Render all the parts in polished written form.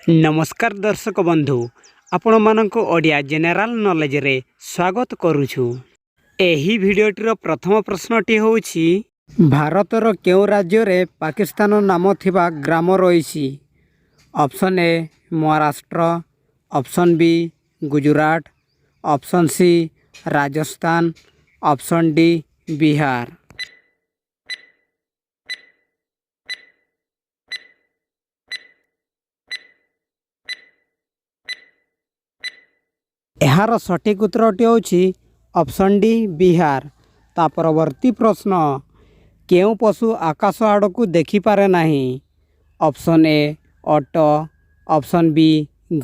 ନମସ୍କାର ଦର୍ଶକ ବନ୍ଧୁ, ଆପଣମାନଙ୍କୁ ଓଡ଼ିଆ ଜେନେରାଲ ନଲେଜରେ ସ୍ୱାଗତ କରୁଛୁ। ଏହି ଭିଡ଼ିଓଟିର ପ୍ରଥମ ପ୍ରଶ୍ନଟି ହେଉଛି, ଭାରତର କେଉଁ ରାଜ୍ୟରେ ପାକିସ୍ତାନ ନାମ ଥିବା ଗ୍ରାମ ରହିଛି? Option A Maharashtra, option B Gujarat, option C Rajasthan, option D Bihar. ଏହାର ସଠିକ୍ ଉତ୍ତରଟି ହେଉଛି ଅପସନ୍ ଡି ବିହାର। ତା ପରବର୍ତ୍ତୀ ପ୍ରଶ୍ନ, କେଉଁ ପଶୁ ଆକାଶ ଆଡ଼କୁ ଦେଖିପାରେ ନାହିଁ? ଅପସନ୍ ଏ ଓଟ, ଅପସନ୍ ବି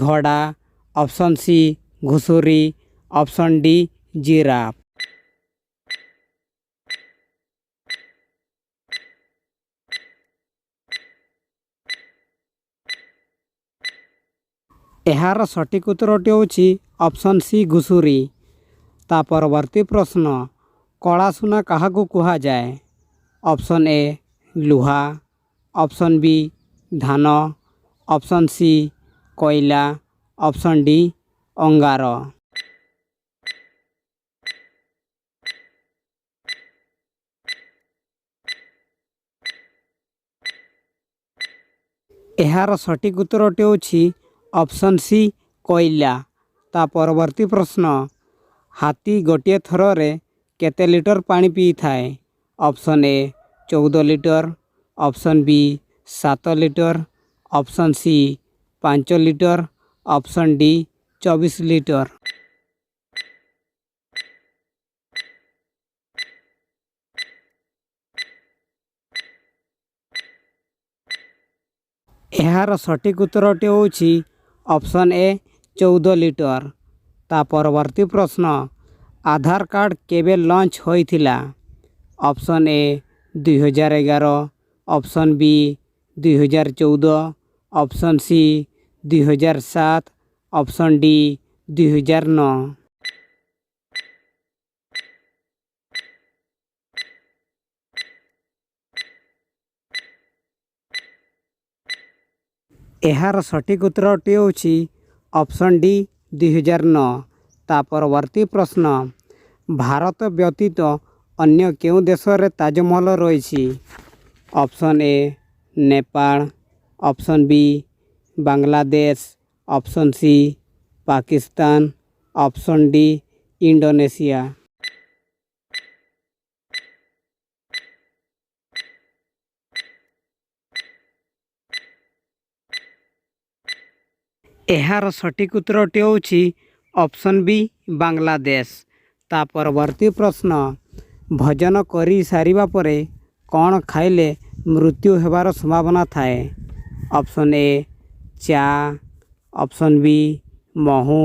ଘୋଡ଼ା, ଅପସନ୍ ସି ଘୁଷୁରୀ, ଅପସନ୍ ଡି ଜିରାଫ। ଏହାର ସଠିକ୍ ଉତ୍ତରଟି ହେଉଛି ଅପସନ୍ ସି ଘୁଷୁରୀ। ତା ପରବର୍ତ୍ତୀ ପ୍ରଶ୍ନ, କଳା ସୁନା କାହାକୁ କୁହାଯାଏ? ଅପସନ୍ ଏ ଲୁହା, ଅପସନ୍ ବି ଧାନ, ଅପସନ୍ ସି କୋଇଲା, ଅପସନ୍ ଡି ଅଙ୍ଗାର। ଏହାର ସଠିକ୍ ଉତ୍ତରଟି ହେଉଛି ଅପସନ୍ ସି କୋଇଲା। ତା ପରବର୍ତ୍ତୀ ପ୍ରଶ୍ନ, ହାତୀ ଗୋଟିଏ ଥରରେ କେତେ ଲିଟର ପାଣି ପିଇଥାଏ? Option A 14 litre, option B 7 litre, option C 5 litre, option D 24 litre. ଏହାର ସଠିକ୍ ଉତ୍ତରଟି ହେଉଛି ଅପସନ୍ ଏ 14 ଲିଟର। ତା ପରବର୍ତ୍ତୀ ପ୍ରଶ୍ନ, ଆଧାର କାର୍ଡ଼ କେବେ ଲଞ୍ଚ ହୋଇଥିଲା? Option A 2011, option B 2014, option C 2007, option D 2009। ଏହାର ସଠିକ୍ ଉତ୍ତରଟି ହେଉଛି ଅପସନ୍ ଡି 2009। ତା ପରବର୍ତ୍ତୀ ପ୍ରଶ୍ନ, ଭାରତ ବ୍ୟତୀତ ଅନ୍ୟ କେଉଁ ଦେଶରେ ତାଜମହଲ ରହିଛି? Option A Nepal, option B Bangladesh, option C Pakistan, option D Indonesia. ଏହାର ସଠିକ୍ ଉତ୍ତରଟି ହେଉଛି ଅପସନ୍ ବି ବାଂଲାଦେଶ। ତା ପରବର୍ତ୍ତୀ ପ୍ରଶ୍ନ, ଭୋଜନ କରିସାରିବା ପରେ କ'ଣ ଖାଇଲେ ମୃତ୍ୟୁ ହେବାର ସମ୍ଭାବନା ଥାଏ? ଅପସନ୍ ଏ ଚା, ଅପସନ୍ ବି ମହୁ,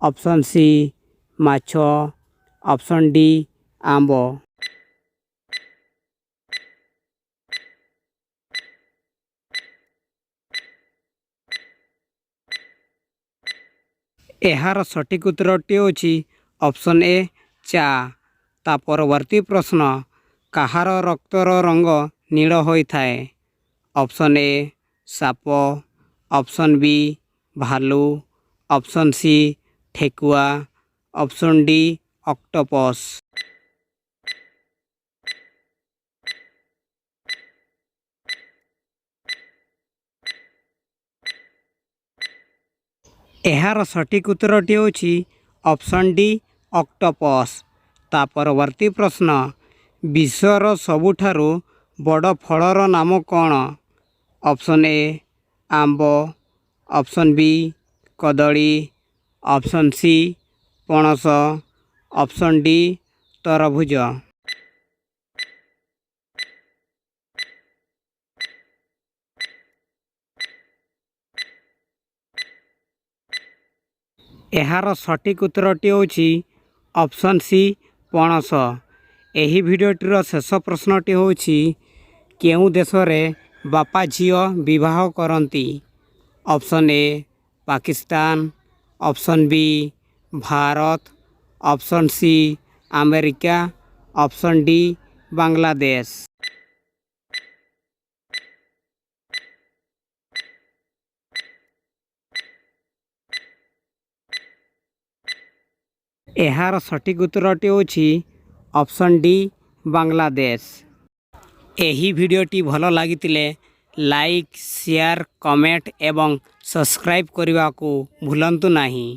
ଅପସନ୍ ସି ମାଛ, ଅପସନ୍ ଡି ଆମ୍ବ। ଏହାର ସଠିକ୍ ଉତ୍ତରଟି ହେଉଛି ଅପସନ୍ ଏ ଚା। ତା ପରବର୍ତ୍ତୀ ପ୍ରଶ୍ନ, କାହାର ରକ୍ତର ରଙ୍ଗ ନୀଳ ହୋଇଥାଏ? ଅପସନ୍ ଏ ସାପ, ଅପସନ୍ ବି ଭାଲୁ, ଅପସନ୍ ସି ଠେକୁଆ, ଅପସନ୍ ଡି ଅକ୍ଟୋପସ୍। ଏହାର ସଠିକ୍ ଉତ୍ତରଟି ହେଉଛି ଅପସନ୍ ଡି ଅକ୍ଟୋପସ୍। ତା ପରବର୍ତ୍ତୀ ପ୍ରଶ୍ନ, ବିଶ୍ୱର ସବୁଠାରୁ ବଡ଼ ଫଳର ନାମ କ'ଣ? ଅପସନ୍ ଏ ଆମ୍ବ, ଅପସନ୍ ବି କଦଳୀ, ଅପସନ୍ ସି ପଣସ, ଅପସନ୍ ଡି ତରଭୁଜ। ଏହାର ସଠିକ୍ ଉତ୍ତରଟି ହେଉଛି ଅପସନ୍ ସି ପଣସ। ଏହି ଭିଡ଼ିଓଟିର ଶେଷ ପ୍ରଶ୍ନଟି ହେଉଛି, କେଉଁ ଦେଶରେ ବାପା ଝିଅ ବିବାହ କରନ୍ତି? Option A Pakistan, option B Bharat, option C America, option D Bangladesh. ଏହାର ସଠିକ୍ ଉତ୍ତରଟି ହେଉଛି ଅପସନ୍ ଡି, ବାଂଲାଦେଶ। ଏହି ଭିଡ଼ିଓଟି ଭଲ ଲାଗିଥିଲେ ଲାଇକ୍, ସେୟାର, କମେଣ୍ଟ ଏବଂ ସବସ୍କ୍ରାଇବ୍ କରିବାକୁ ଭୁଲନ୍ତୁ ନାହିଁ।